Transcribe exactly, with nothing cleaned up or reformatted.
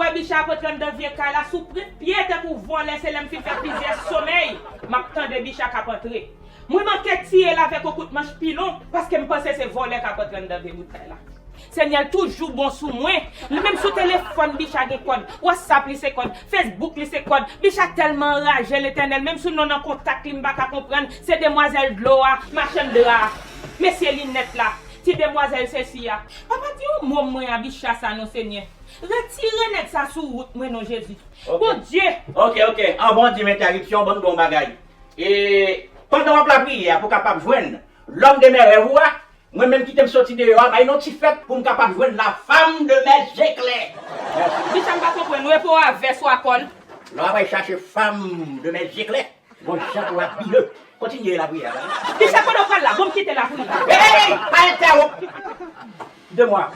Wè Bicha ap antre anndan vye kay la sou prit pye tankou vòlè, se lè m fin fè plizyè somèy m ap tande Bicha k ap antre. Mwen manke tiye l avèk yon kout manch pilon paske m panse se vòlè k ap antre anndan vye bout kay la. Senyè l toujou bon sou mwen. Li menm sou telefòn Bicha gen kòd, WhatsApp li se kòd, Facebook li se kòd. Bicha tèlman anraje Letènèl, menm sou non nan kontak li m pa ka konprann. Se demwazèl dlo a, machann dra a, mesye linèt la, ti demwazèl sesi a. Papa di yon mo mwen a Bicha sa non Senyè. Retire nèg sa sou wout mwen non Jezi. Bondye. Ok, ok. Anvan w di m entèripsyon, ban m di w yon bagay. E pandan w ap lapriyè a pou w kapab jwenn lòm de mè rèv ou a, mwen menm kite m soti deyò a, bay non ti fèt pou m kapab jwenn la femme de mes éclairs. Bicha m pa konprann, repo a vès ou a kòl. Lè w ap al chache femme de mes éclairs, gon jan pou w abiye. Kontinye lapriyè a. Bicha pandan w pral la, bon m kite lapriyè. Hey, pa entèwonp. De mwa.